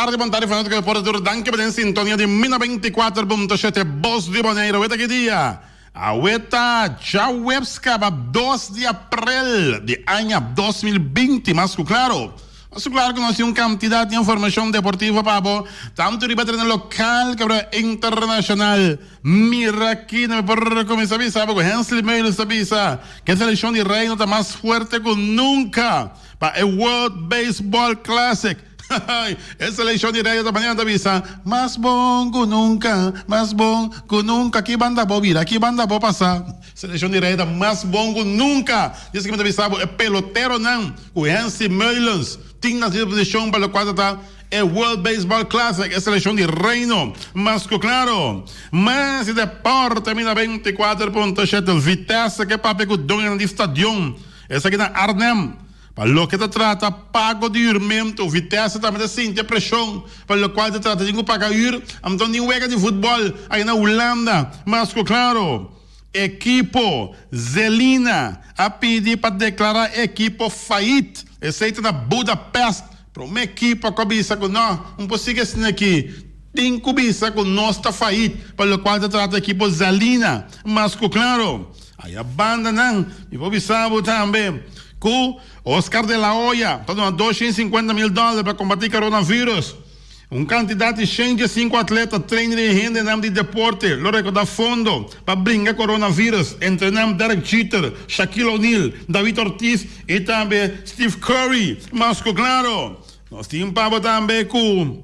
tardi, bon tardi fanátiko di deporte tur. Danki pa den sintonia di Mina 24.7 Bos di Boneiru. Aweta ki dia? Aweta djaweps kaba 2 di aprel di aña 2020. Mas ku klaro, mas ku klaro ku nos tin un kantidat di informashon deportivo pa bo, tantu riba tereno lokal komo internashonal. Mira aki na mi por kuminsá bisa bo ku Hensley Meulens ta bisa ku e selekshon di Reino ta mas fuerte ku nunka pa e World Baseball Classic. E selekshon di Reino ta manera ta bisa, Mas bon ku nunka, mas bon ku nunka, ki banda bo bira, ki banda bo pasa. Selekshon di Reino ta mas bon ku nunka. Dios ki mi ta bisa bo e peloteronan ku Hensley Meulens tin na su disposishon pa lokual ta ta E World Baseball Classic, e selekshon di Reino, mas ku klaro. Mas di deporte mi na 24.7 Vitesse ke papia ku doñonan di stadion. Esaki na Arnhem. Pa loke ta trata pago di hürmentu, Vitesse tambe ta sinti e preshon pa lokual ta trata tin ku paga hür. Anto tin wega di futbòl aki na Hulanda, mas ku klaro. Ekipo Zelina a pidi pa deklará e ekipo fayit. Esei ta na Budapest. Promé ekipo ku a bisa ku no, un por sigui asina aki. Tin ku bisa ku nos ta fayit pa lokual ta trata ekipo Zelina. Mas ku klaro. Aya bandanan, mi por bisa bo tambe ku Oscar de la Hoya ta duna 250 mil dòler pa kombatí coronavirus. Un kantidat di 105 atleta, trainer i hendenan di deporte lo rekordá fondo pa bringa coronavirus, entre nan Derek Jeter, Shaquille O'Neal, David Ortiz i tambe Steve Curry. Mas ku klaro, nos tin pa bo tambe ku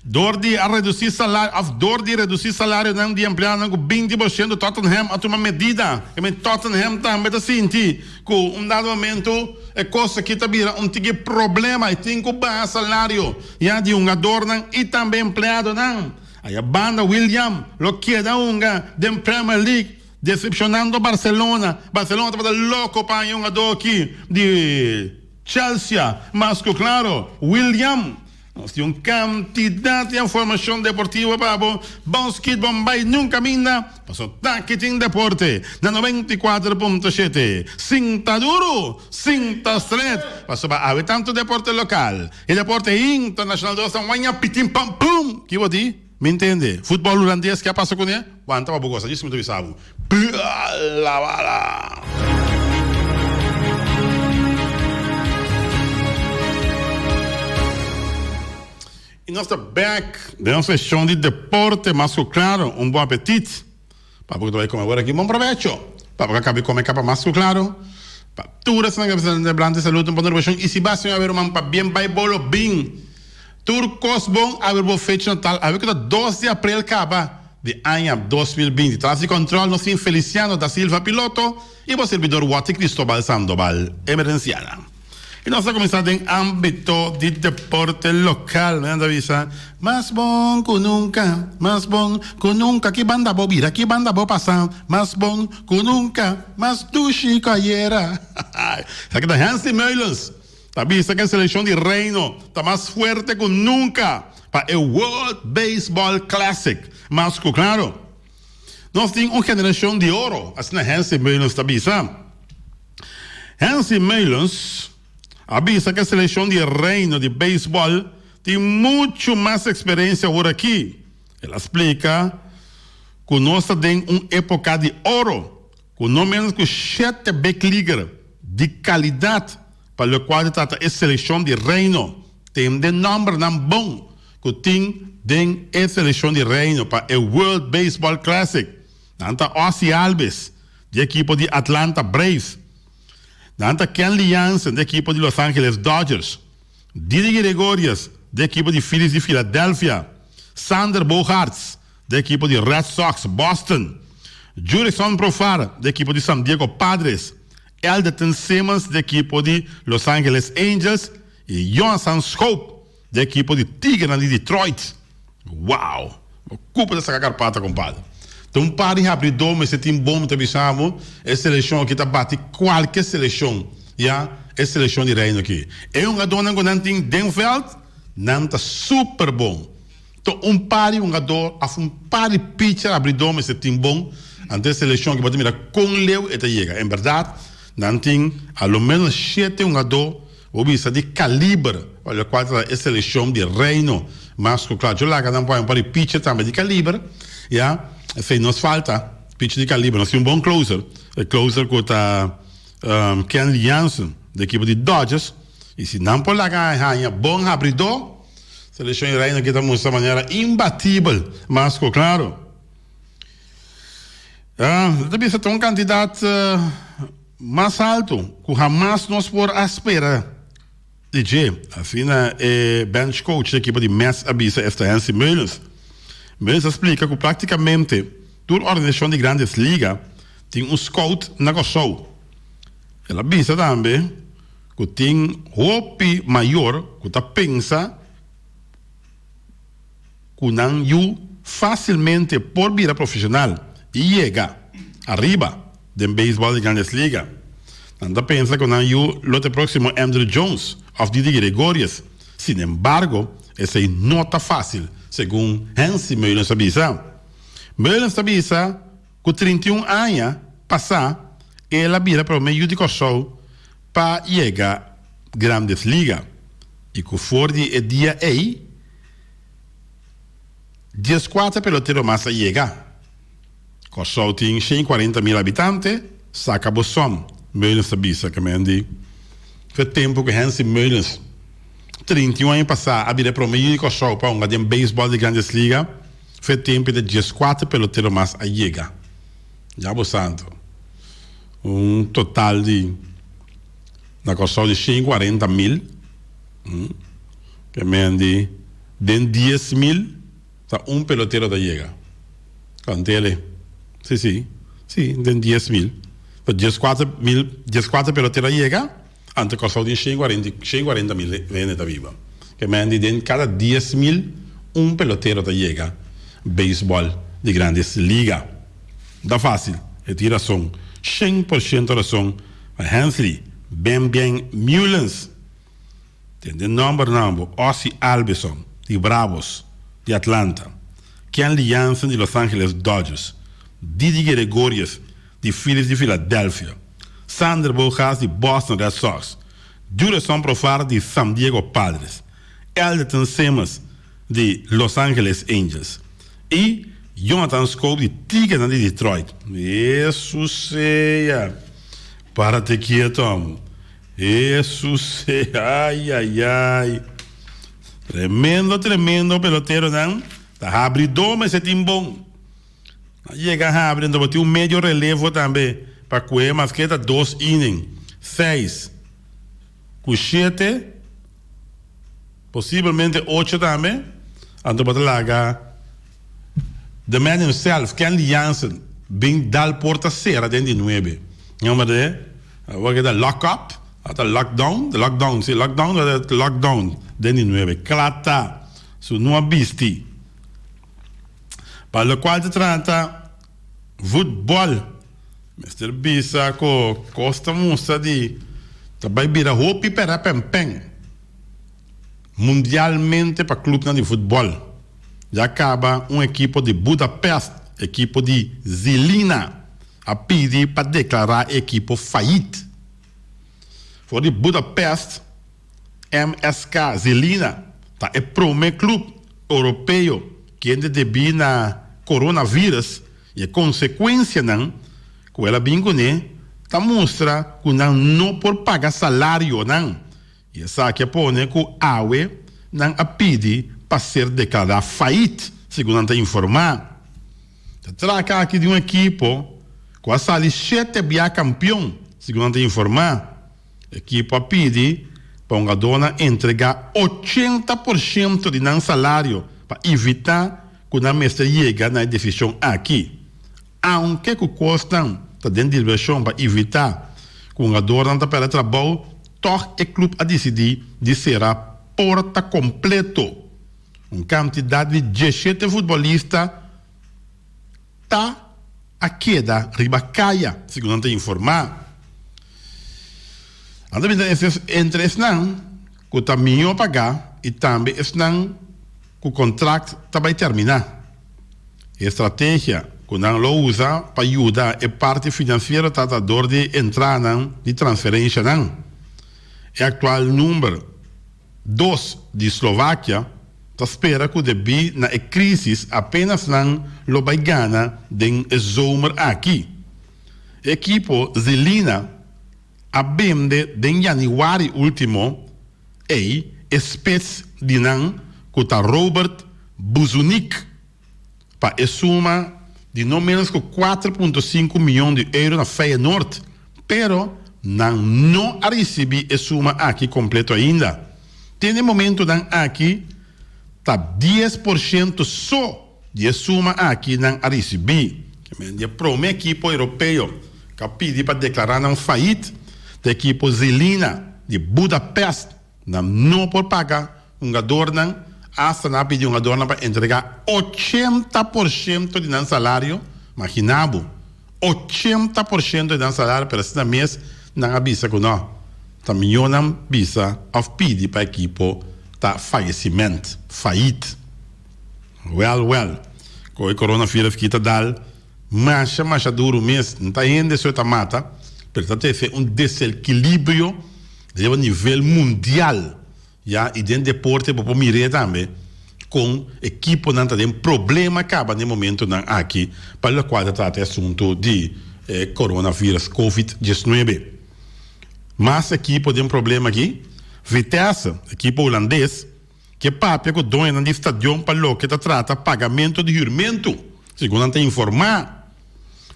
dor di a redusí salario òf dor di redusí salarionan di empleadonan ku 20% Tottenham a tuma medida. Tottenham tambe ta sinti Ku un dado momento e kos aki ta bira un tiki problema i tin ku baha salario ya di hungadornan i tambe empleadonan. Aya banda William lo keda hunga den Premier League decepcionando Barcelona. Barcelona tabata loko pa haña hungador aki di Chelsea mas ku klaro William. Nos tin un kantidat di informashon deportivo pa bo. Bon skit, bon bai nun kaminda, paso taki tin deporte na 94.7. Sinta duru, sinta stret, pasobra awe tantu deporte lokal i deporte internashonal dos ta waña pitin pam pum! Ki bo di? Mi ntende. Futbòl hulandes ke a pasa kuné? Wanta pa bo gosa, djis mi ta bisa bo. Bala bala! I nos ta bek den nos seshon di deporte mas ku klaro un bon apetit pa bo ku ta bai kome awor aki bon probecho pa bo ku a kabi kome kaba mas ku klaro pa tur esnan ku a bisa blante salud un bon robeshon i si ba señor a ruman pa bien bai bolo bin tur kos bon awe bo fecha natal awe ku ta 2 di aprel kaba. Di aña 2020. Tras di control nos tin Feliciano da Silva piloto y bo servidor Watty Cristobal Sandoval emergenciana. Y nos ta cuminsa den ambito di deporte local. Mi ta bisa mas bon cu nunca, mas bon cu nunca ki banda bo bira, ki banda bo pasa, mas bon cu nunca, mas dushi cu ayera. Esaki ta Hensley Meulens. Ta bisa ku e selekshon di Reino ta mas fuerte ku nunka pa e World Baseball Classic. Mas ku klaro, nos tin un generashon di oro, asina Hensley Meulens ta bisa. Hensley Meulens a bisa ku e selekshon di Reino di beisbòl tin muchu mas eksperensia awor aki. El a splika ku nos ta den un époka di oro ku no ménos ku shete big leaguer di kalidat pa lokual ta trata e selekshon di Reino. Tende nòmbernan bon ku tin den e selekshon di Reino pa e World Baseball Classic. Nan ta Ozzie Albies di ekipo di Atlanta Braves. Nan ta Kenley Jansen di ekipo di Los Angeles Dodgers. Didi Gregorius di ekipo di Phillies di Philadelphia. Xander Bogaerts di ekipo di Red Sox, Boston. Jurickson Profar di ekipo di San Diego Padres. Elderton Simmons di ekipo di Los Angeles Angels i Jonathan Schoop di ekipo di Tigernan di Detroit. Wow! Bo kupa ta saka karpata kompadre. Ta un par di habridó mester tin bon mi ta bisa bo e selekshon aki ta bati kualke selekshon ya e selekshon di reino aki. E hungadónan ku nan tin den vèlt nan ta super bon. Ta un par di hungadó òf un par di pitcher abridó mester tin bon ante e selekshon aki bo ta mira kon leu e ta yega. En bèrdat nan tin a lo ménos shete hungadó. Bo bisa di kaliber pa lokual ta e selekshon di Reino. Mas ku kla, djo laga nan pone un par di picher tambe di kaliber, ya. Esei nos falta, picher di kaliber. Nos tin un bon closer, e closer ku ta Kenley Jansen di ekipo di Dodgers. I si nan por laga haña bon habridó, selekshon di Reino aki ta mustra manera imbatibel, mas ku klaro. Ta bisa ta un kantidat mas altu ku hamas nos por a spera di dje, asina e bench coach di ekipo di Mets a bisa esta Hensley Meulens. Meulens a splika ku praktikamente tur organisashon di Grandes Liga tin un scout na Kòrsou. El a bisa tambe ku tin hopi mayor ku ta pensa ku nan yu fásilmente por bira profeshonal i yega ariba den beisbòl di Grandes Liga. Nan ta pensa ku nan yu lo ta e próksimo Andruw Jones òf Didi Gregorius. Sin embargo, esei no ta fásil, segun Hensley Meulens a bisa. Meulens ta bisa ku 31 aña pasá el a bira promé yu di Kòrsou pa yega Grandes Liga i ku for di e dia ei 14 pelotero mas a yega. Kòrsou tin 140 mil habitante, saka bo sòm, Meulens ta bisa. Kemendi fe tempu ku Hensley Meulens 31 aña pasá a bira e promé yu di Kòrsou pa hunga den beisbòl di Grandes Liga, fe tempu e ta 14 pelotero mas a yega. Ya bo santo. Un total di na Kòrsou di 140 mil. Kemendi den 10 mil ta un pelotero ta yega. Kantele. Si, si. Si, den 10 mil. Ta 14 mil, 14 pelotero a yega, anto Kòrsou tin 140 mil hende ta biba. Kemendi den kada 10 mil un pelotero ta yega beisbòl di Grandes Liga. Ta fásil. E tin rason. 100% rason pa Hensley Ben Ben Meulens. Tende nòmbernan bo, Ozzie Albies di Bravos di Atlanta, Kenley Jansen di Los Angeles Dodgers, Didi Gregorius di Phillies di Philadelphia, Xander Bogaerts di Boston Red Sox, Jurickson Profar di San Diego Padres, Andrelton Simmons di Los Angeles Angels i Jonathan Schoop di Tigrenan di Detroit. Hesus sea! Párate kieto, amo. Hesus sea! Ay, ay, ay! Tremendo, tremendo peloteronan. Ta habridó mester tin bon. A yega habri, anto bo tin un medio relevo tambe pa kue maske ta dos inning, seis ku shete, posiblemente ocho tambe, anto bo ta laga the man himself, Kenley Jansen, bin dal porta sera den di nuebe. Ña merde, awor ke ta lock up, a ta lock down, lock down, si lock down, lock down den di nuebe. Kla ta, su no a bisti. Pa lokual ta trata futbòl, mester bisa ku kos ta mustra di ta bai bira hopi pèrapènpèn mundialmente pa klupnan di futbòl. Ya kaba un ekipo di Budapest, ekipo di Zilina, a pidi pa deklará e ekipo fayit. For di Budapest, MSK Zilina ta e prome club Europeo kende debí na coronavirus i e consecuencianan cu el a bin cune ta mustra cu nan no por paga salarionan i esaki a pone cu awe nan a pidi pa ser declara faid, segun nan ta informa. Ta traka aki di un ekipo cu a sali shete bia campeon, segun nan ta informa. Ekipo a pidi pa hungadónan entregá 80% di nan salario pa evitá ku nan mester yega na e desishon aki. Aunke ku kosnan ta den deliberashon pa evitá ku hungadornan ta pèrdè trabou, tòg e klup a disidí di sera porta kompleto. Un kantidat di 17 futbolista ta a keda riba kaya, segun nan ta informá. Nan ta bisa entre esnan ku ta mihó pagá i tambe esnan ku kontrakt ta bai terminá. E strategia ku nan lo usa pa yuda e parti finansiero ta ta dor di entranan di transferenshanan. E aktual number dos di Slovakia ta spera ku debí na e krísis apenas nan lo bai gana den e zomer aki. E ekipo Zilina a bende den yanüari último ei e spits di nan ku ta Robert Buzunik pa e suma di no ménos ku 4.5 mion di euro na Feyenoord, pero nan no a risibí e suma aki kompleto ainda. Te na e momentunan aki ta 10% so di e suma aki nan a risibí. Di e promé ekipo europeo ku a pidi pa deklará nan fayit ta ekipo Zilina di Budapest. Nan no por paga hungadornan, asta nan a pidi hungadornan pa entregá 80% di nan salario, magina bo, 80% di nan salario, pero asina mes nan a bisa ku no, ta mihó nan bisa òf pidi pa ekipo ta falleciment, fayit. Wèl, wèl, ku e coronavirus kita dal masha, masha duru mes. No ta hende so e ta mata, pero ta trese un deselkilibrio riba nivel mundial, ya, i den deporte bo por mir'é tambe kon ekiponan ta den problema kaba den momentonan aki pa lokual ta trata e asuntu di e coronavirus, covid 19. Mas ekipo den problema aki, Vitesse, ekipo hulandes, Ke papia ku doñonan di stadion pa loke ta trata pagamentu di hürmentu, segun nan ta informá.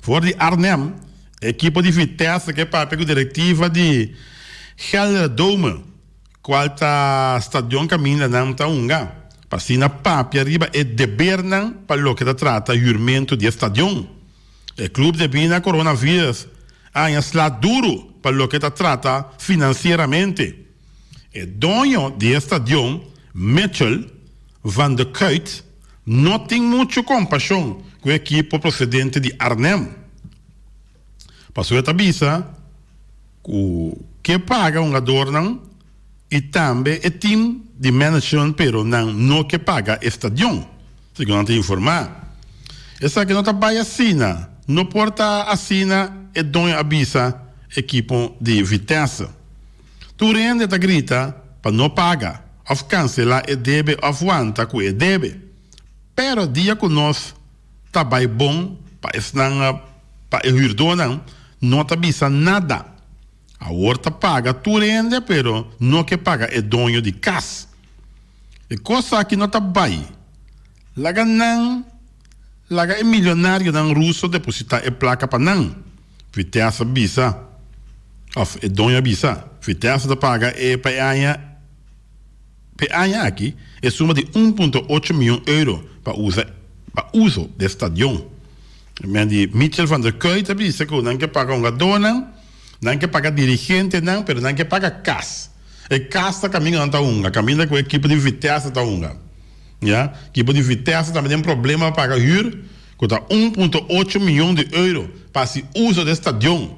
For di Arnhem, e ekipo di Vitesse ke papia ku direktiva di Gelredome, kual ta stadion kaminda nan ta hunga, pa asina papia riba e debernan pa loke ta trata hürmentu di e stadion. E klup debí na coronavirus a haña sla duru pa loke ta trata finansieramente. E doño di e stadion, Mitchell van de Kuyt, no tin muchu kompashon ku e ekipo prosedente di Arnhem. Pasobra e ta bisa ku ke paga hungadornan i tambe e tim di management pero nan no ke paga e stadion, segun nan ta informá. Esaki no ta bai asina, no por ta asina, e doño a bisa ekipo di Vitesse. Tur hende ta grita pa no paga of cancela e debe of wanta cu e debe. Pero dia cu nos ta bay bon pa esnan pa e huurdonan no ta bisa nada. Awor ta paga tur hende pero no ke paga e doño di cas. E cos aki no ta bay. Laga nan laga e milionarionan ruso deposita e placa pa nan. Vitesse a bisa, of e doño a bisa, Vitesse ta paga e pa e aña pa e aña aki e suma di un punto ocho miyon euro pa usa pa uso di e stadion. Men di Mitchell van der Kuyt a bisa ku nan ke paga hungadónan, nan ke paga dirigentenan, pero nan ke paga kas. E kas ta kaminda nan ta hunga, kaminda ku e ekipo di Vitesse ta hunga. Ya, ekipo di Vitesse tambe den problema pa paga hür. Ku ta 1.8 miyon di euro pa hasi uso di e stadion.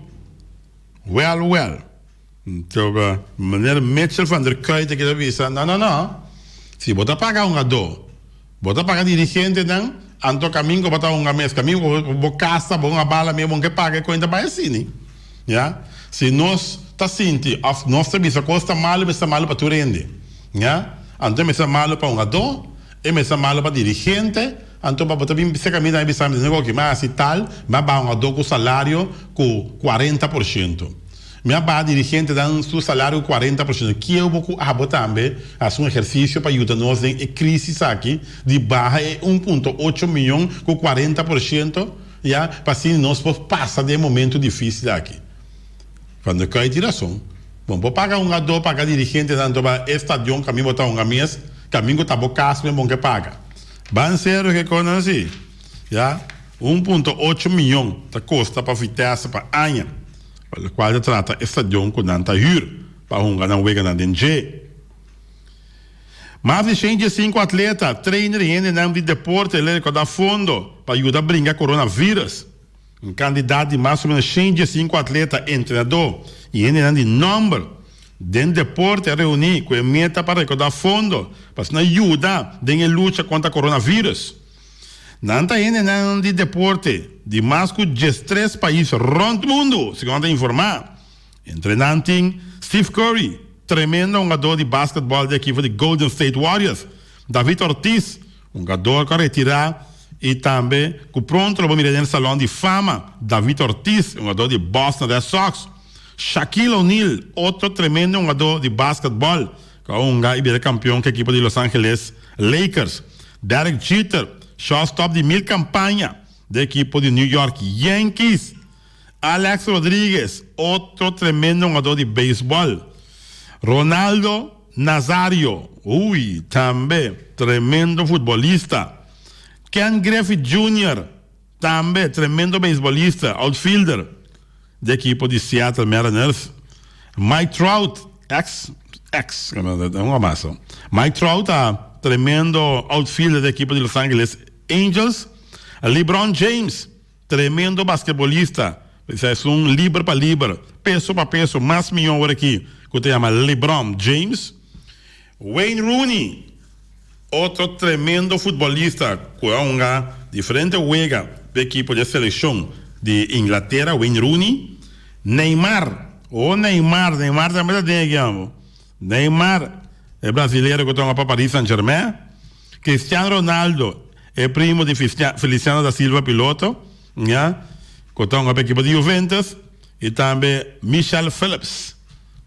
Wèl wèl. Anto meneer Mitchell van der Kuyt a keda bisa, No, no, no. Si bo ta paga hungadó, bo ta paga dirigentenan, anto kamin ku bo ta hunga mes, kamin ku bo kasa, bo hunga bala mes, bo no ke paga e kuenta bai asini. Ya. Si nos ta sinti òf nos ta bisa kos ta malu, mester ta malu pa tur hende. Ya. Anto mester ta malu pa hungadó, e mester ta malu pa dirigente. Anto pa bo ta bin bisa ka mi tambe bisa mi diciendo oke mi a haci tal, mi a baha un ador cu salario cu 40%. Mi a baha dirigentenan su salario cu 40%. Kieu bo cu abo tambe haci un ehercicio pa yuda nos den e crisis aki di baha e 1.8 miyon cu 40% ya pa asina nos por pasa den e momento dificil aki. Van der Kuyt tin rason. Bon, bo paga hungadó, paga dirigentenan, anto ba e stadion kamin bo ta hunga mes, kamin ku ta bo kas mes bon ke paga. Ban serio ke konan si. Ya, 1.8 miyon ta kosta pa Vitesse pa aña, pa lokual ta trata e stadion ku nan ta hür pa hunga nan weganan den dje. Mas di 105 atleta, trainer i hendenan di deporte lo rekòrdá fondo pa yuda bringa coronavirus. Un kandidat di mas o menos 115 atleta, entrenadó i hendenan di nòmber den deporte a reuní ku e meta pa rekoudá fondo pa asina yuda den e lucha kontra coronavirus. Nan ta hendenan di deporte di mas ku 13 pais rònt mundu, segun nan ta informá. Entre nan tin Steve Curry. tremendo hungadó di basketbòl di ekipo di Golden State Warriors. David Ortiz, hungador ku a retirá i tambe ku pronto lo bo mira den Salon di Fama. David Ortiz, hungadó di Boston Red Sox. Shaquille O'Neal, otro tremendo hungadó di basketbòl ku a hunga i bira kampion ku ekipo di Los Angeles Lakers. Derek Jeter, shortstop di mil kampaña den ekipo di New York Yankees. Alex Rodriguez, otro tremendo hungadó di beisbòl. Ronaldo Nazario, ui, tambe tremendo futbolista. Ken Griffey Junior, tambe tremendo beisbolista, outfielder di ekipo di Seattle Mariners. Mike Trout, ex, ex, Mike Trout ta tremendo outfielder di ekipo di Los Angeles Angels. LeBron James, Tremendo baskebolista. Esei esun liber pa liber, peso pa peso, mas mihó ora aki ku ta yama LeBron James. Wayne Rooney, otro tremendo futbolista ku a hunga diferente wega pa ekipo di e selekshon di Inglatera, Wayne Rooney. Neymar, oh Neymar, Neymar tambe ta den aki amo. Neymar, e brasilero ku ta hunga pa Paris Saint Germain. Cristiano Ronaldo, E primo di Feliciano da Silva piloto, ya, cu ta hunga pa ekipo di Juventus, y tambe Michel Phillips.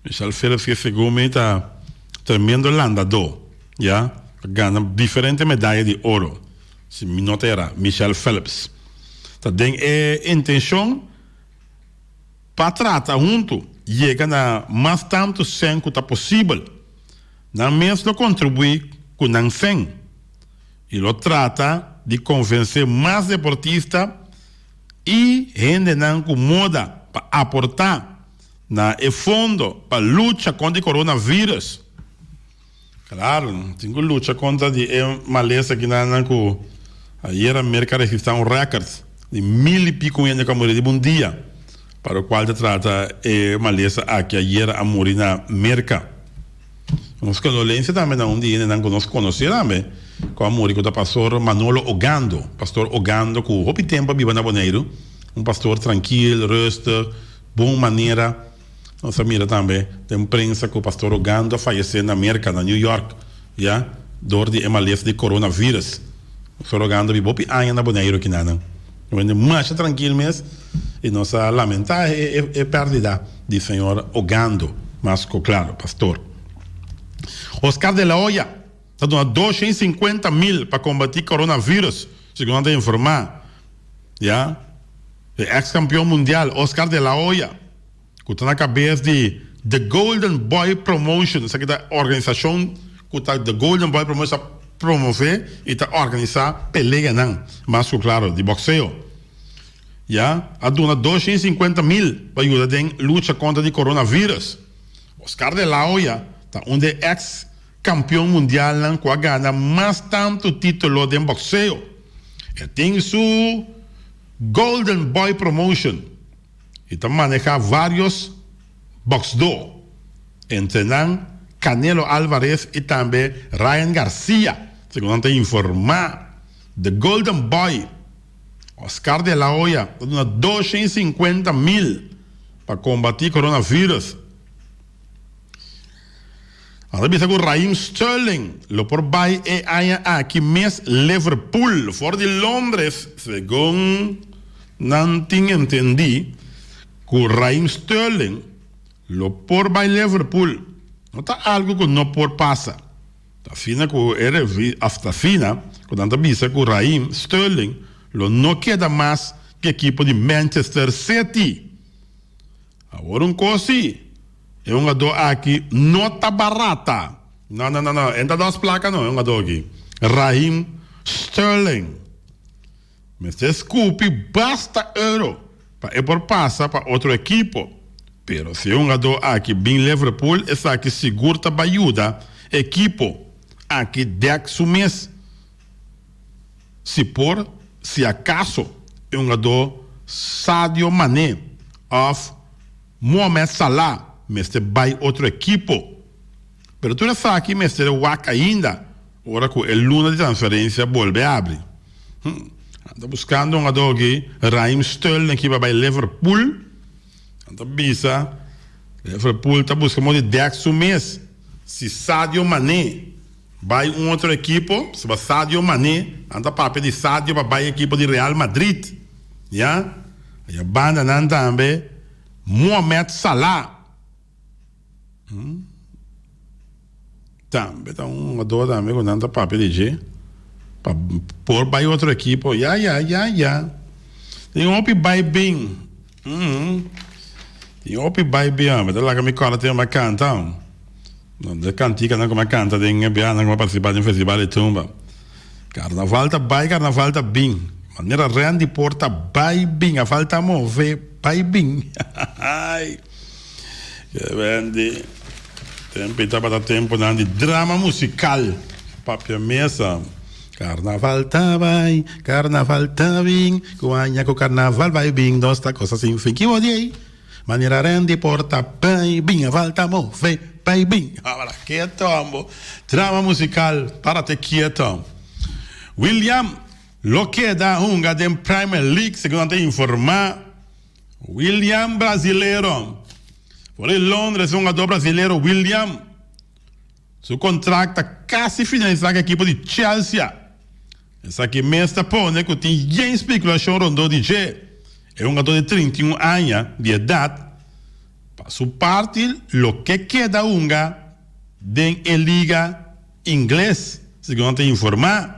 Michel Phillips ke segun mi ta tremendo landador, ya, a gana diferente medaya di oro, si mi no ta era, Michel Phillips. Ta den e intencion pa trata hunto yega na mas tanto cen cu ta posibel. Nan mes lo contribui cu nan cen. I lo trata di konvensé mas deportista i hendenan ku moda pa aportá na e fondo pa lucha kontra di coronavirus. Klaro, tin ku lucha kontra di e malesa kinanan ku ayera Merka a registrá un rèkòrt di mil i piku hende ku a muri riba un dia, pa lokual ta trata e malesa aki ayera a muri na Merka. Nos kondolensia tambe na un di hendenan ku nos konosé tambe ku a muri ku ta Pastor Manolo Ogando. Pastor Ogando ku hopi tempu a biba na Boneiru. Un pastor trankil, rustig, bon manera. Nos a mira tambe den prensa ku Pastor Ogando a fayesé na Merka, na New York, ya, dor di e malesa di coronavirus. Pastor Ogando a biba hopi aña na Boneiru kinanan. Un hende masha trankil mes i nos a lamentá e pèrdida di señor Ogando, mas ku klaro, pastor. Oscar de la Hoya ta duna 250 mil pa kombatí coronavirus, segun nan ta informá. Ya, e eks kampion mundial Oscar de la Hoya, ku ta na kabes di The Golden Boy Promotion, esaki ta organisashon ku ta The Golden Boy Promotion ta promove i ta organisá peleanan, mas ku klaro di bokseo, ya a duna 250 mil pa yuda den lucha kontra di coronavirus. Oscar de la Hoya ta un di e eks kampion mundialnan ku a gana mas tantu título den bokseo. E tin su Golden Boy Promotion. I ta manehá vários bòksdó, entre nan Canelo Alvarez i tambe Ryan Garcia, segun nan ta informá. The Golden Boy, Oscar De La Hoya, ta duna 250 mil pa kombatí coronavirus. Nan ta bisa ku Raheem Sterling lo por bai e aña aki mes Liverpool for di Londres, segun nan tin entendí ku Raheem Sterling lo por bai Liverpool. No ta algu ku no por pasa. Ta asina ku e revi of ta asina ku nan ta bisa ku Raheem Sterling lo no keda mas ku ekipo di Manchester City. Awor un kos si, e hungadó aki no ta barata. No, no, no, no, e no ta dos plaka no, e hungadó aki. Raheem Sterling mester skupi basta euro pa e por pasa pa otro ekipo. Pero si e hungadó aki bin Liverpool, esaki sigur ta bai yuda ekipo aki dèk su mes. Si por, si akaso e hungadó Sadio Mané òf Mohamed Salah mester bai otro ekipo. Pero tur esaki mester wak ainda ora ku e luna di transferensia bolbe abri. Nan ta buskando hungadó aki, Raheem Sterling ki pa bai Liverpool. Nan ta bisa. Liverpool ta buska modo di dèk su mes si Sadio Mané bai un otro ekipo, pasobra Sadio Mané, nan ta papia di Sadio pa bai ekipo di Real Madrid, ya. Aya banda nan tambe Mohamed Salah. Tambe ta un hungador tambe ku nan ta papia di dje pa por bai otro ekipo. Ya ya ya ya. Tin hopi bai bin. Tin hopi bai bin hombre. Ta laga mi kòrda tin mi a kanta. De kantikanan ku mi a kanta den e biahanan ku mi a partisipa den festival di tumba. Karnaval ta bai, karnaval ta bin. Manera Randy por ta bai bin, a falta move bai bin. Randy, tempo ei tabata temponan di drama musical. Papia mesa. Karnaval ta bai, karnaval ta bin, ku aña ku karnaval bai bin, nos ta kosa sin fin. Ki bo di ei? Manera Randy por ta bai bin, a falta move bai bin. Abra keto ambo. Drama musical, parate kieto. William lo keda hunga den Premier League, segun nan ta informa. William Brasilero. For di Londres e hungador brasilero William su contract ta casi finalisa cu ekipo di Chelsea. Esaki mes ta pone cu tin yen speculacion rondó di dje. E hungador di 31 aña di edad pa su parti lo ke keda hunga den e liga Ingles, segun nan ta informa.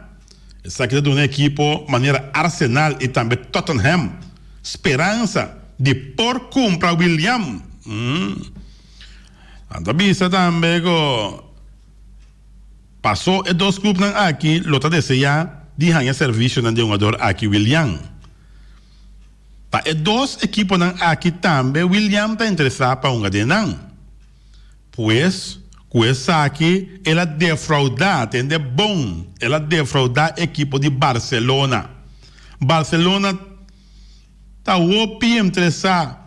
Esaki ta duna ekipo manera Arsenal y tambe Tottenham speransa di por cumpra William. Nan ta bisa tambe cu paso e dos clubnan aki lo ta desea di haña servicionan di e hungador aki William. Pa e dos ekiponan aki tambe William ta interesa pa hunga den nan. Pues, ku esaki el a defraudá, tende bon, el a defraudá ekipo di Barcelona. Barcelona ta hopi interesá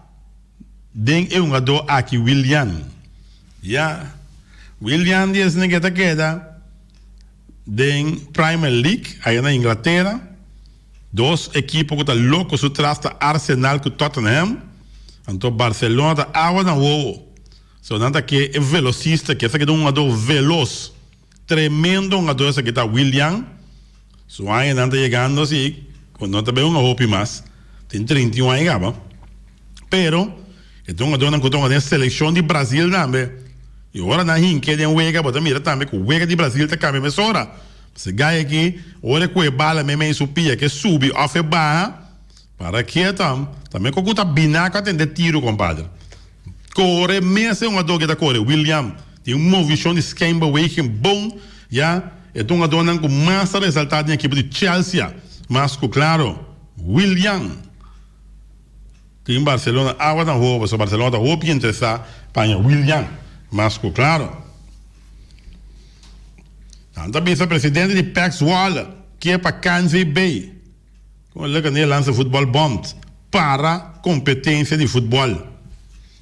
den e hungadó aki Willian. Ya, Willian di esne ke ta keda den Primer League aya na Inglatera. Dos ekipo ku ta loko su tras ta Arsenal ku Tottenham. Anto Barcelona ta awa na wowo. So nan ta ke e velocista ke esaki ta un hungador velos. Tremendo hungador esaki ta Willian. Su añanan ta yegando asi ku no ta bay hunga hopi mas. Tin 31 aña kaba. Pero e ta hungadornan ku ta hunga den selekshon di Brazil tambe. I ora nan hink'é den wega bo ta mira tambe ku wega di Brazil ta kambia mesora. Pasobra e gai aki ora e ku e bala meimei su pia ke subi òf e baha para kieto tambe ku ku ta bina ku a tende tiro kompadre. Kore mes e hungador ke ta kore William tin un movishon di schijnbeweging bon ya e ta hungadornan ku mas ta resalta den ekipo di Chelsea mas ku klaro William tin Barcelona awa ta hopi pasobra Barcelona ta hopi interesa pa haña William mas ku klaro. Nan ta bisa presidente di PEC Zwolle ke pa KNVB. Kon e leka Nederlandse Voetbal Bond para kompetensia di futbòl.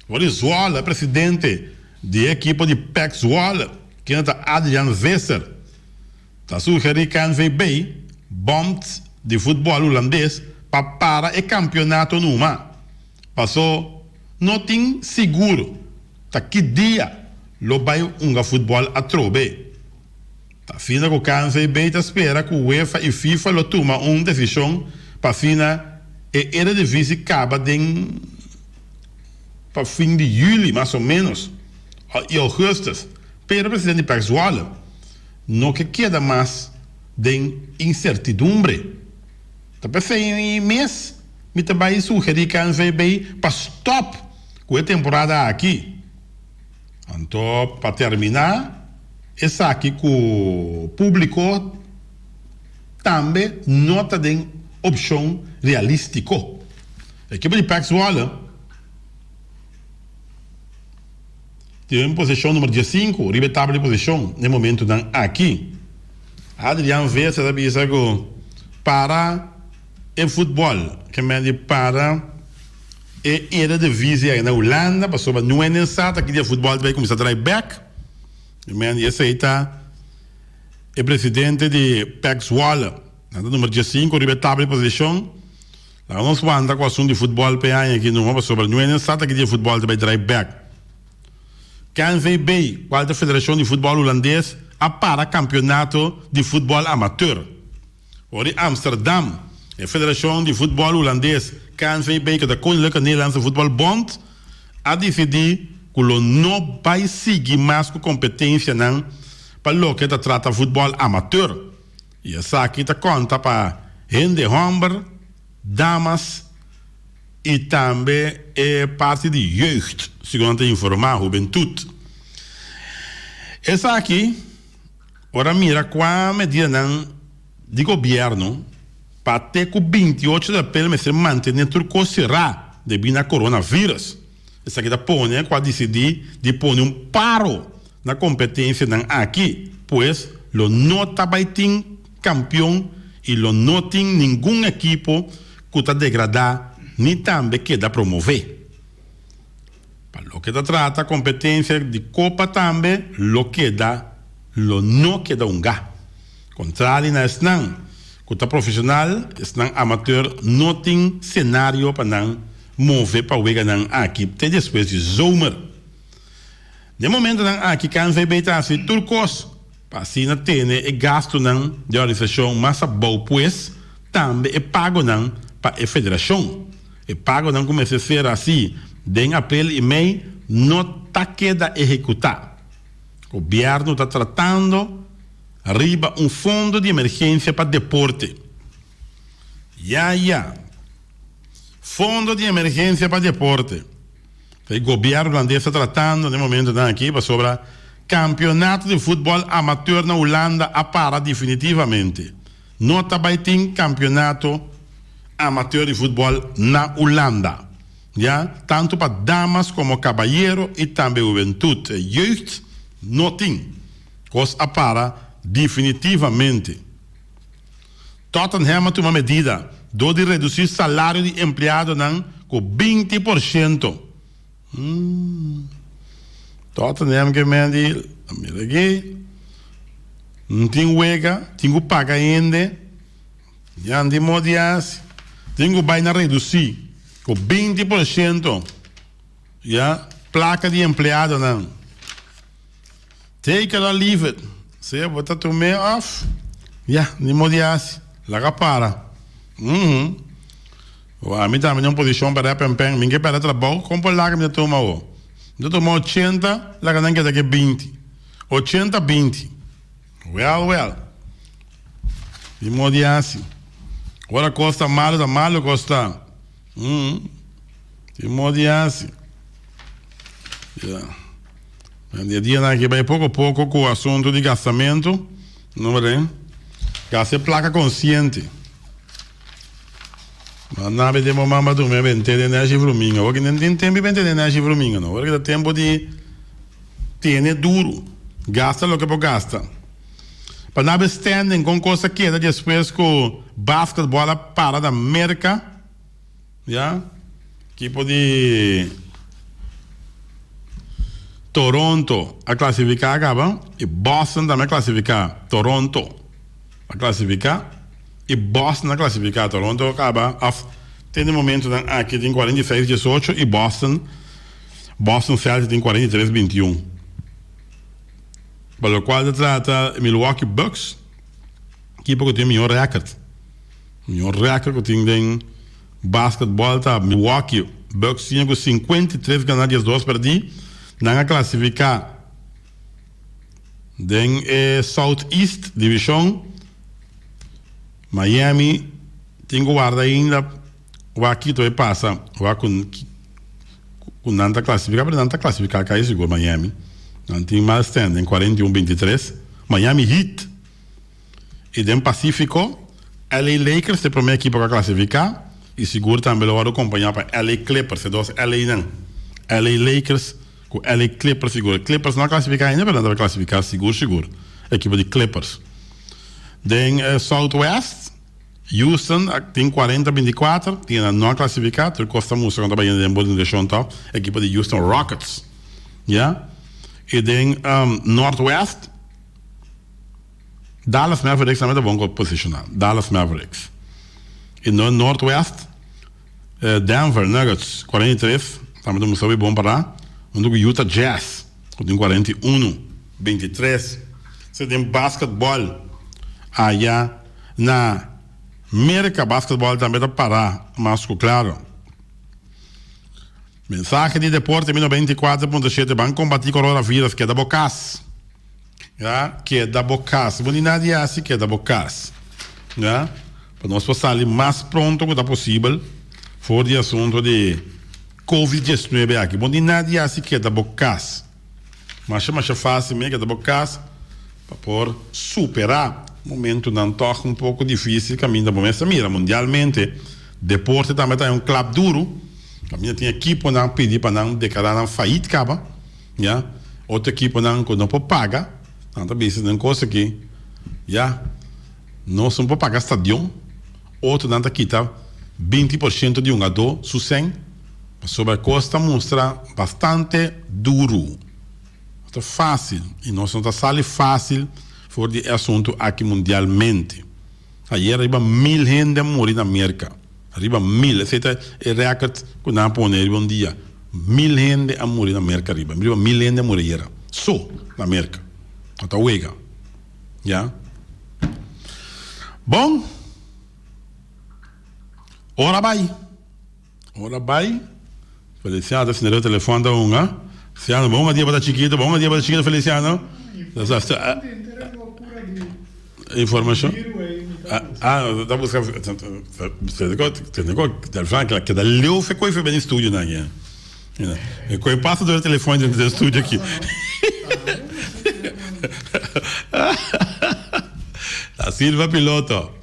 For di Zwolle, e presidente di e ekipo di PEC Zwolle, kende ta Adriaan Visser, ta sugerí KNVB, Bond di futbòl hulandes, pa para e kampionato numa, paso no tin sigur ta ki dia lo bai hunga futbòl atrobe. Ta asina ku KNVB ta spera ku UEFA i FIFA lo tuma un desishon pa asina e Eredivisie kaba den pa fin di yüli mas o ménos i ougùstùs. Pero presidente di PEC Zwolle no ke keda mas den insertidumbre. Ta p'esei mes mi ta bai sugerí KNVB pa stòp ku e temporada aki. Anto pa terminá esaki ku públiko tambe no ta den opshon realístiko. Ekipo di PEC Zwolle tin posishon number diesinku riba e tabla di posishon na e momentunan aki. Adriaan Visser ta bisa ku para e futbòl ke men di para. E Eredivisie ai na Hulanda pasobra no hende sa ta ki dia futbol ta bai kuminsá trai bek. I men di esei ta e presidente di PEC Zwolle. Nan ta number diesinku riba e tabla di posishon. Laga nos wanta ku asuntu di futbol p'e aña aki numa pasobra no hende sa ta ki dia futbol ta bai trai bek. KNVB, cual ta federacion di futbol Hulandes, a para campeonato di futbol amateur. For di Amsterdam, e federacion di futbol Hulandes, KNVB, cu ta Koninklijke Nederlandse Voetbal Bond, a dicidi cu lo no bay sigui mas cu competencianan pa loke ta trata futbol amateur. Y esaki ta conta pa hende homber, damas y tambe e parti di jeugd, segun nan ta informa, hubentud. Esaki ora mira cua medidanan di gobierno pa te cu 28 di april mester mantene tur cos cera debi na coronavirus. Esaki ta pone cu a dicidi di pone un paro na competencianan aki, pues lo no ta bay tin campeon y lo no tin ningun ekipo cu ta degrada ni tambe keda promove. Pa loke ta trata competencia di copa tambe lo keda lo no keda hunga. Contrali na esnan cu ta profesional, esnan amateur no tin scenario pa nan move pa weganan aki te despues di zomer. Den momentonan aki KNVB ta hasi tur kos pa asina tene e gastunan di organisashon mas abou pues tambe e pagonan pa e federashon. E pagonan ku mester ser hasi den aprel i mei no ta keda ehekutá. Gobièrnu ta tratando riba un fondo di emergensia pa deporte. Ya ya. Fondo di emergensia pa deporte. E gobierno hulandes ta tratando na e momentonan aki pasobra campeonato di futbol amateur na Hulanda a para definitivamente. No ta bay tin campeonato amateur di futbol na Hulanda. Ya, tanto pa damas como cabayero y tambe hubentud, e jeugd, no tin. Cos a para definitivamente. Tottenham a tuma medida dor di reduci salario di empleadonan cu 20%. Tottenham ke men di, mira aki, no tin wega, tin cu paga hende, ya no tin modo di haci, tin cu bay na reduci cu 20%, ya, placa di empleadonan. Take it or leave it. Sea bo ta tum'é òf ya, ni modo di hasi. Laga para. Uhum. Ami tambe den un posishon pa rèp en pèn. Mi ke pèrdè trabou, kon por laga mi ta tuma awor? Mi ta tuma ochenta, laga nan keda ke 20. 80, 20. Wèl, wèl. Ni modo di hasi. Ora kos ta malu, ta malu kos ta. Uhum. Ni modo di hasi. Ya. Di e dianan aki bai poko poko ku asuntu di gastamentu, no berdé? Gasta e plaka konsiente. Ma nabe den bo mama dumi a bent'é den nèshi vruminga. Awor ki no tin tempu di bent'é den nèshi vruminga no. Awor ki ta tempu di tene duru. Gasta loke por gasta. Pa nabe standing kon kos a keda despues ku basketbòl a para na Merka. Ya, ekipo di Toronto a klasifiká kaba i Boston tambe a klasifiká. Toronto a klasifiká i Boston a klasifiká. Toronto a kaba òf te na e momentunan aki tin 46 18 i Boston Boston Celtics tin 43 21. Pa lokual ta trata Milwaukee Bucks, ekipo ku tin e mihó rèkert. Mihó rèkòrt ku tin den basketbòl ta Milwaukee Bucks tin ku 53 ganá 12 pèrdí. Nan a klasifiká den e Southeast Divishon. Miami tin ku warda ainda wak kito e pasa wak ku ku nan ta klasifiká pero nan ta klasifiká kai sigur Miami. Nan tin mal standing 41 23. Miami Heat. I den Pasífiko, LA Lakers ta e promé ekipo ku a klasifiká i sigur tambe lo wòrdu kompañá pa LA Clippers, e dos LA-nan. LA Lakers ku LA Clippers sigur. Clippers no a klasifiká ainda pero nan ta bai klasifiká sigur sigur, ekipo di Clippers. Den Southwest, Houston a tin 40 24, tin nan no a klasifiká, tur kos ta mustra ku nan ta bai yendo den bon direkshon tòg, ekipo di Houston Rockets. Ya. I den Northwest. Dallas Mavericks tambe ta bon ku posishoná. Dallas Mavericks. I no Northwest, Denver Nuggets 43 tambe ta mustra hopi bon pará huntu ku Utah Jazz. Ku tin 41, 23. Se den basketball aya na Merka basketball tambe ta para mas ku klaro. Mensahe di deporte mi 94.7 ban kombati coronavirus keda bo kas. Ya, keda bo kas. Bo ni nadie hasi keda bo kas. Ya, pa nos por sali mas pronto ku ta posibel for di asunto di Covid 19 aki. Bo ni nadie hasi keda bo kas. Masha masha fácil me keda bo kas pa por superá momentunan tòg un poko difísil kaminda bo mester mira mundialmente deporte tambe ta un klap duru kaminda tin ekiponan pidi pa nan deklará nan fayit kaba. Ya, otro ekiponan ku no por paga, nan ta bisa den kos aki, ya, nos no por paga stadion, otronan ta kita 20% di hungadó su sèn, pasobra e kos ta mustra bastante duru, no ta fásil i nos no ta sali fásil for di e asuntu aki mundialmente. Ayer riba mil hende a muri na Merka. Riba mil. Esei ta e record ku nan a pone riba un dia. Mil hende a muri na Merka riba. Riba mil hende a muri ayera. So na Merka. No ta wega. Ya. Bon. Ora bai. Ora bai. Feliciano ta sinta riba telefon ta hunga. Feliciano, bo hunga dia bo ta chikito, bo hunga dia bo ta chikito Feliciano. Informacion. Ah, ta busca telefon keda leu fe koe fe beni studio nan aki. E koe pasa door telefon dentro den studio aki. Da Silva piloto.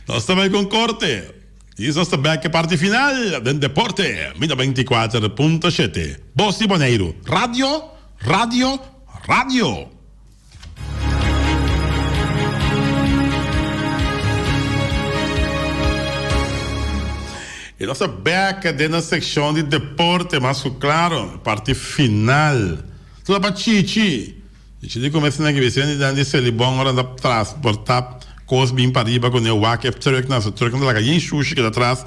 Nos ta bai con corte. I nos ta bek e parti final den deporte mi 94.7 Bos di Boneiru Radio Radio Radio. I nos ta bek den nos sekshon di deporte mas ku klaro e parti final. Tur ta pa Chichi. Chichi di kume esnan ki bisiña di nan di Selibon ora nan ta transportá kos bin pariba ku ne wak e truck nan su truck nan ta laga yen shushi keda tras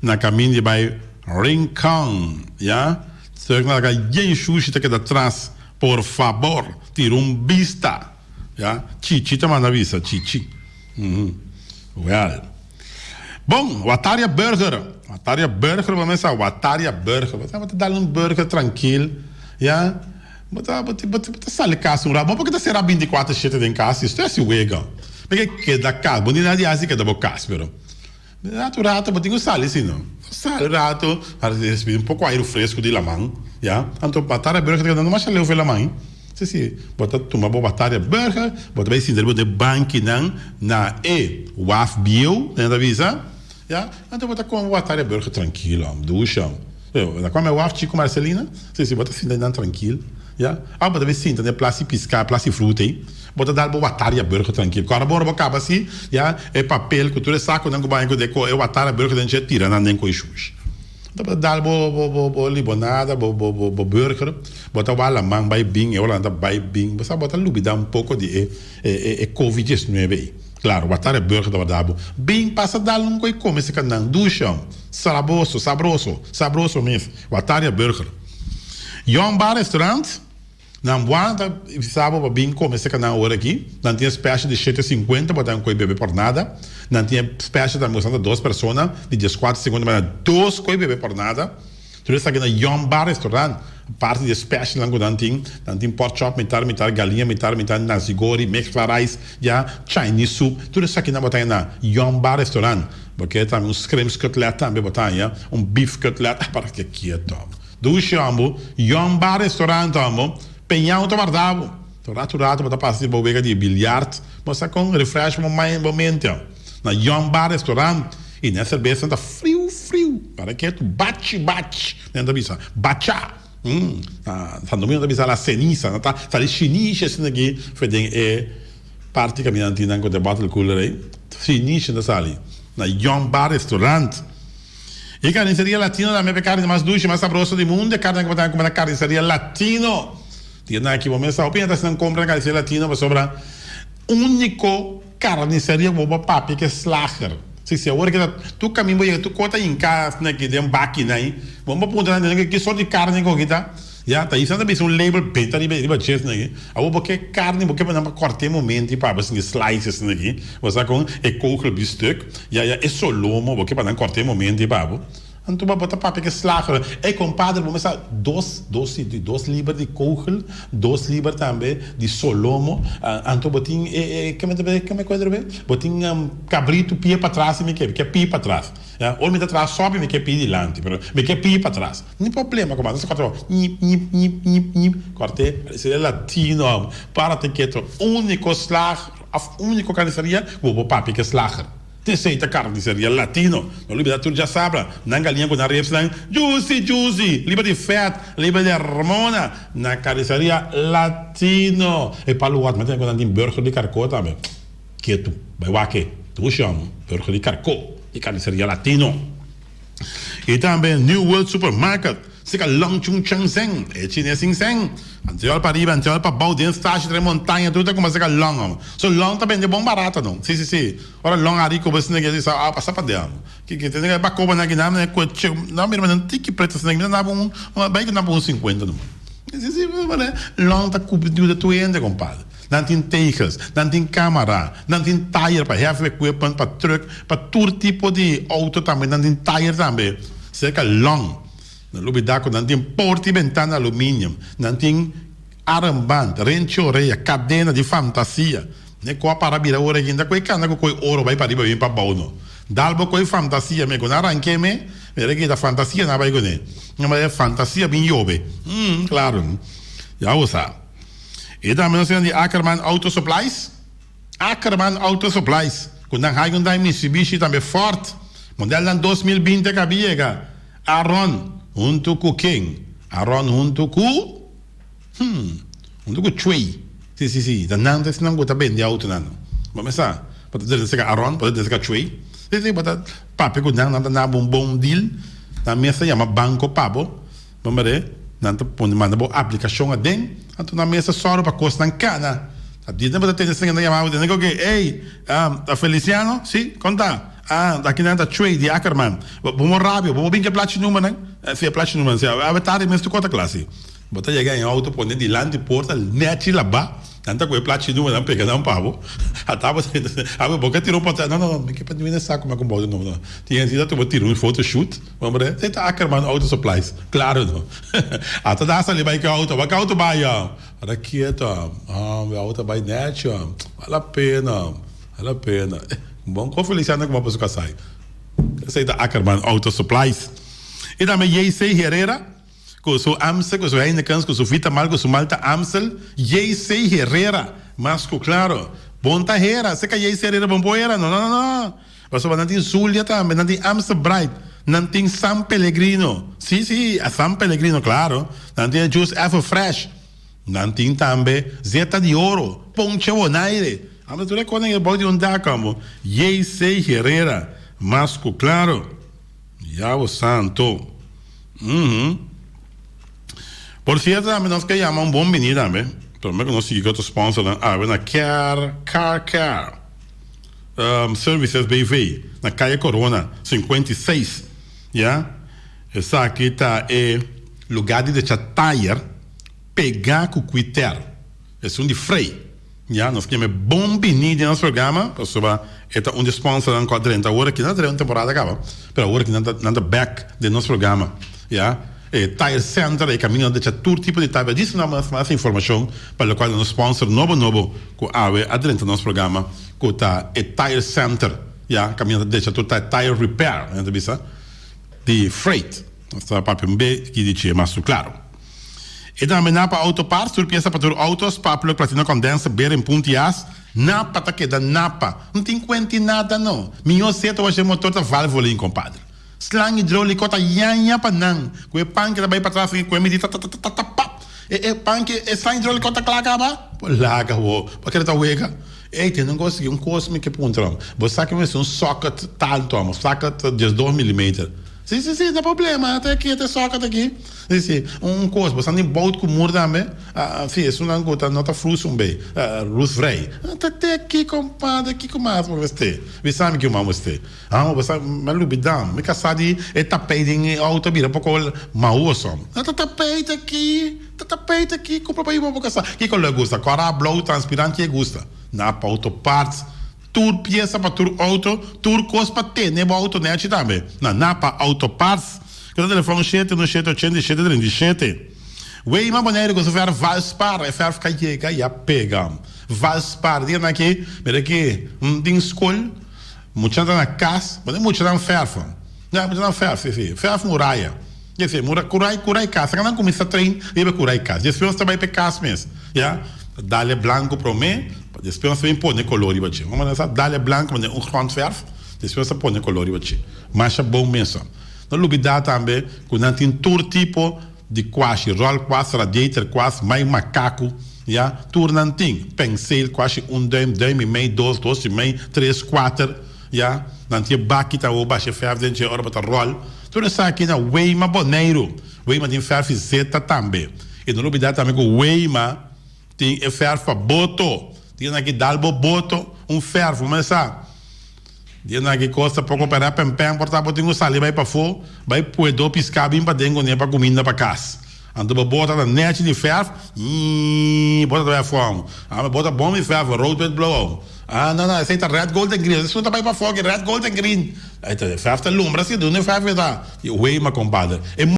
na kamin di bai Rincon ya truck nan ta laga yen shushi ta keda tras por fabor tira un bista ya Chichi ta manda bisa Chichi well bon Wataria Burger Wataria Burger bo mester sa Wataria Burger bo ta dal un burger trankil ya. Bo ta bo ta bo ta sali kas un rat. Bo por ke ta sera 24 shete den kas? Esto hasi wega. Bo ke keda kas. Bo ni na di hasi keda bo kas pero rato rato bo tin ku sali si no. Sali un rato a resibi un poko airu fresku di laman ya. Anto Bataria Burger ta keda no masha leu for e laman. Si si bo ta tuma bo Bataria Burger bo ta bai sinta riba de bankinan na e waf bieu nan ta bisa ya. Anto bo ta kome bo Bataria Burger trankilo dusha. Bo ta kome waf Chico Marcelina? Si, si, bo ta sinta einan trankil, ya. Awe bo ta bin sinta den plas di piská, plas di fruta ei. Bo ta dal bo wataria burger trankil. Kòrda bo ora bo kaba si, ya, e papel ku tur e sakunan ku bo haña ku den e wataria burger den dje, tira nan den ku e shushi. Bo ta dal bo, bo, bo, bo libonada, bo, bo, bo, bo burger, bo ta wak laman bai bin, e ora nan ta bai bin. Bo sa, bo ta lubidá un poko di e, e, e, e covid 19 ei. Claro, wataria burger ta warda bo. Bin pasa dal un koe come si kanan. Dusha. Saboso, sabroso, sabroso mes. Wataria burger. Young Bar Restaurant, nan buana ta bisa bo pa bin come si kanan ora aki. Nan tin e special di shete sinkuenta, bo ta un koe bebe por nada. Nan tin e special tambe ku sa ta dos persona di dieskuater sinkuenta, bo ta dos koe bebe por nada. Tur esaki na Yom Bar Restaurant. Parti di e specialnan ku nan tin, nan tin pork chop mitar mitar, galiña mitar mitar, nasi gori, mixed fried rice, ya, Chinese soup. Tur esakinan bo ta haña na Yom Bar Restaurant. Bo ke tambe un shrimps cutlet tambe bo ta haña, un beef cutlet, ah para ke kieto amo. Dushi amo, Yom Bar Restaurant amo, Peñao ta warda bo. Tur ratu ratu bo ta pasa di bo wega di biljart, bo sa kon refresh bo mind, bo mente. Na Young Bar Restaurant y nan cerbesanan ta friu friu para ke tu bachi bachi nan ta bisa bacha mm na Santo Domingo nan ta bisa la ceniza nan ta sali shinishi asina aki fe den e parti caminda nan tin nan cu e bottle cooler ey shinishi nan ta sali na Young Bar Restaurant y carniceria latino tambe pa e carni mas dushi mas sabroso di mundo e carni nan cu bo ta cumpra na carniceria latino tin nan aki bo mesa hopi hende ta haci nan compra na carniceria latino pasobra unico Carniceria bo bo papia ke slager. Si si awor ke ta tur kamin bo yega tur kos ta hinka asina aki den baki nan bo bo puntra nan ki sort di carni ku aki ta. Ya, ta isa ta bisa un label benta riba riba djes naki. Awor bo ke karni bo ke pa nan pa kòrt'é momenti pa bo sinti slices naki. Bo sa kon e kogel bistuk, ya ya e solomo bo ke pa nan kòrt'é momenti pa bo. Anto bo ta papia ke slager, ey kompadre bo mester dos dos si dos liber di kogel, dos liber tambe di solomo, anto bo tin e e ke ke me kuedro be? Bo tin kabritu pia patras mi ke ke pia patras. Ya, ora mi ta traha sòpi mi ke pidi dilanti, pero mi ke pidi patras. Ni problema ku manda, kòrte bo ñip, ñip, ñip, ñip, ñip, kòrte, seria latino, párate keto, úniko slag òf úniko karniseria ku bo por papia ku e slager. T'esei ta karniseria latino. No lubida tur djasabra, nan galiña ku nan ripsnan juicy, juicy, liber di fèt, liber di hormona, na karniseria latino. E palu wòt, mi a tende ku nan tin burger di karkó tambe. Ketu, bai wak e dushon burger di karkó di karniseria latino. I tambe New World Supermarket, sika Long Chung Chang Seng, e chines sin seng. Antriol pa riba, antriol pa bou, den stashi tra e montaña tur ta kuma sika Long amo. So Long ta bende bon barato no. Si si si. Ora Long a rico bo esne ke sa a pasa pa den amo. Ki ki tene ke bakoba nan ki nan ne kue che nan mira nan tiki preto esne ki mi ta naba un bai ki naba un 50 numa. Si si Long ta kubri duda tur hende compadre. Nan tin tegels, nan tin camara, nan tin tayer pa heavy equipment, pa truck, pa tur tipo di auto tambe, nan tin tayer tambe. Cerca Long. No lubida cu nan tin porta y bentana aluminium, nan tin armband, renchi orea, cadena di fantasia. Ne cu a para bira ora eginda cu e cana cu coy oro bay pariba bin pabao no. Dal bo coy fantasia me cu nan ranke me, mira ki ta fantasia nan bay cune. Nan bay fantasia bin yobe. Hum, claro. Ya bo sa. E tambe nos tin di Ackerman Auto Supplies, Ackerman Auto Supplies, ku nan Hyundai, Mitsubishi tambe Ford, modelnan 2020 ka bi yega. Aaron huntu ku ken? Aaron huntu ku, hmm, huntu ku Chuey. Si, si, si, ta nan ta esnan ku ta bende autonan. Bo mester sa, bo ta drenta seka Aaron, bo ta drenta seka Chuey. Si, si, bo ta papia ku nan, nan ta na bo un bon deal. Nan mes ta yama banko pa bo. Bo mira, nan ta pone manda bo aplikashon aden, anto nan mes ta sòru pa kosnan kana. Ta di nan bo ta tende esnan ta yama bo tende koke, ey, ta Feliciano? Si, kon ta? Ah, aki nan ta Chuey di Ackerman. Bo bo rabia, bo bo bin ku e plachi numbernan? Si, e plachi numbernan. Si, awe tardi mes tur kos ta kla, si. Bo ta yega en auto pone dilanti porta nechi labá, nan ta ku e plachi numbernan pega nan pa bo. Ata bo ta awe bo ke tira un porta, no, no, no, mi ke pa niun sa kuma ku bo no, no. Tin hende ta bo tira un photoshoot. Hombre, esei ta Ackerman Auto Supplies. Claro no. Ata da sali bai ku e auto. Wak auto bai ya. Ata kieto. Hombre, auto bai nechi. Vale la pena. Vale la pena. Bon kon Feliciano ku bo su kasai. Esei ta Ackerman Auto Supplies. I tambe JC Herrera ku su Amstel, ku su Heinekens, ku su Vitamal, ku su Malta Amstel. JC Herrera. Mas ku claro. Bon ta hera. Seka JC Herrera bon por hera. No, no, no, no. Pasobra nan tin Zulia tambe, nan tin Amstel Bright, nan tin San Pellegrino, si, si, a San Pellegrino, claro, nan tin e juice Ever Fresh, nan tin tambe Zeta di Oro, Ponche Bonaire, anda tur e cosnan ei bou di un dak amo, JC Herrera, mas cu claro, Yahweh Santo, uhum. Por cierto tambe nos ke yama un bon bini tambe, prome cu nos sigui cu otro sponsornan awe na Care Car Care. Services BV na Kaya Corona 56 ya. Esaki ta e lugar di decha tayer pega ku Quiter, esun di Frey ya. Nos kier bon bini den nos programa pasobra e ta un di e sponsornan ku a drenta awor aki. Nan a drenta un temporada kaba pero awor aki nan ta nan ta bek den nos programa ya. E Tire Center e kaminda nan decha tur tipo di tire. Djis nan mas mas informashon pa lokual nos sponsor nobo nobo ku awe a drenta nos programa ku ta e Tire Center ya kaminda ta decha tur tire, tire repair nan ta bisa di freight. Nos ta papia un be ki di dje mas tur klaro. E tambe Napa Auto Parts tur piesa pa tur auto, spark plug, platina condenser, bearing, punti as. Napa ta keda Napa. No tin kuenti nada no. Mihó seta washa e motor ta Valvoline kompadre. Slang hidróliko ta yaña pa nan. Ku e panke ta bai patras ku e midi ta ta ta ta ta pap. E e panke e slang hidróliko ta kla kaba? Bo laga bo. Bo kere ta wega? Ey tene un kos un kos mi ke puntra. Bo sa ke mester un socket tantu amo, socket 12 milimeter. Si, si, si, no problema, ta aki, ta soka ta aki. Si, si, un kos, bo sa ni bout ku mur tambe? Si, esunnan ku ta no ta frus un bei, roestvrij. Ta te aki, kompadre, kiko mas bo mester? Bisa mi kiko mas bo mester. Ah, bo sa, mi a lubida, mi kasá di e tapei den e outo a bira poko mahoso. Ta tapei ta aki, ta tapei ta aki, kumpra pa hiba bo kasá. Kiko lo e gusta? Kòrá, blou, transpirant, ke e gusta? Napa Auto Parts. Tur piesa pa tur auto, tur kos pa tene bo auto nechi tambe. Na Napa Auto Parts, ku ta telefòn shete uno shete ochenta i shete treinta i shete. Weima Boneiru ku su fèrf Valspar, e fèrf ka yega i a pega. Valspar, dia nan aki, mira aki, un tin skol, muchanan ta na kas, bo tin muchanan fèrf. Ya, muchanan fèrf, si, si, fèrf muraya. Ya si, mura, kurai, kurai kas. Nan kuminsá train riba kurai kas. Despues nos ta bai pa e kas mes, ya. Dale blanco prome, despues nos ta bin pone color riba dje. Como sa dale blanco manera un grondverf, despues nos ta pone color riba dje. Masha bon mesa. No lubida tambe cu nan tin tur tipo di kwashi, rol kwas, radiator kwas, mai macaco, ya, tur nan tin. Penseel kwashi un duim, duim y mei, dos, dos y mei, tres, cuater, ya. Nan tin e baki ta basha e verf den dje ora bo ta rol. Tur esaki na Weima Boneiru. Weima tin verf y zeta tambe. Y no lubida tambe cu Weima tin e verf pa boto. Tin aki dal bo boto un verf, bo mester sa. Dia nan aki cos ta poco pera pempen por ta bo tin cu sali bay pafo, bay puedo pisca bin paden cu ne pa cuminda pa cas. Anto bo bota ta nechi di verf, ñiiiii, bota ta bay afo. Ah, bo bota bon di verf, rood, wit, blauw. Ah, no, no, esey ta red, gold en green. Esun ta bay pafo aki, red, gold en green. Ay, ta verf ta lumbra si, duna e verf e ta. Weima, compadre. E.